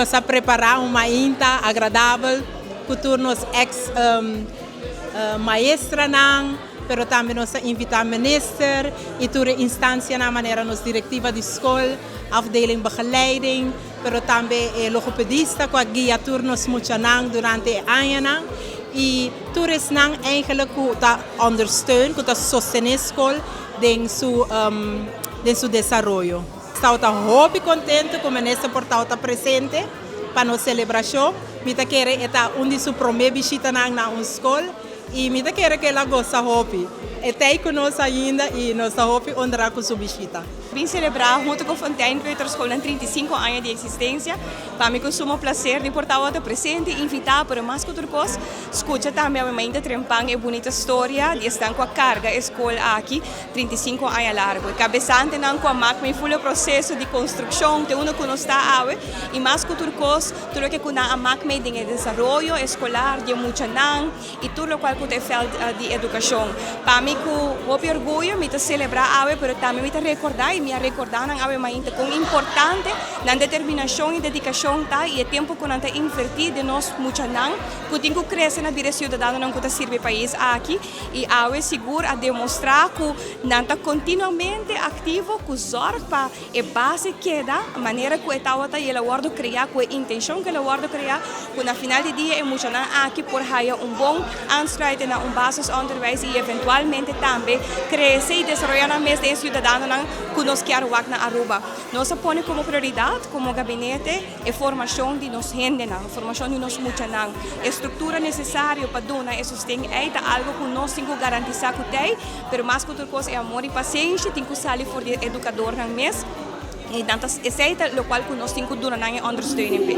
Nos a prepara un mainta agradabel cu tur nos ex maestranan, pero tambe nos a invita minister y tur e instancianan manera nos directiva di scol, afdeling begeleiding, pero tambe e logopedista cu a guia tur nos muchanan durante e añanan y tur esnan eigenlijk cu ta ondersteun, cu ta sostene scol den su den su desaroyo. Stau ta hopi contento cu minister por tawata presente pa nos celebracion. Mi ta kere e ta un di su prome bishitanan na un scol y mi ta kere cu el a goza hopi. E t'ey cu nos ainda y nos ta hopi honra cu su bishita. Bin celebra hunto cu Fontein Peuterschool nan 35 aña di existencia. Pa mi cu sumo placer di por tawata presente y invita, pero mas cu tur cos, scucha tambe awe mainta trempan e bunita storia di esnan cu a carga e scol aki 35 aña largo. E cabesantenan cu a mak mei full e proceso di construccion te unda cu nos ta awe y mas cu tur cos, tur loke cu nan a mak mei den e desaroyo escolar di e muchanan y tur locual cu ta e veld di educacion. Pa mi cu hopi orguyo mi ta celebra awe, pero tambe mi ta recorda y mi a recorda nan awe mainta con importante nan determinacion y dedicacion ta y e tempo cu nan ta inverti den nos muchanan cu tin cu crece na bira e ciudadanonan cu ta sirbi e pais aki. Y awe sigur a demostra cu nan ta continuamente activo cu zorg pa e base keda manera cu e tawata y el a wordo crea cu e intencion cu el a wordo crea cu na final di dia e muchanan aki por haya un bon aansluiten na un basisonderwijs y eventualmente tambe crece y desaroya nan mes den e ciudadanonan cu nos kier wak na Aruba. Nos a pone como prioridad como gabinete e formacion di nos hendenan, e formacion di nos muchanan, e structura necesario pa duna e sosten ei ta algo cu nos tin cu garantisa cu t'ei, pero mas cu tur cos e amor y pasenshi tin cu sali for di e educadornan mes y nan ta esei ta locual cu nos tin cu duna nan e ondersteuning p'e.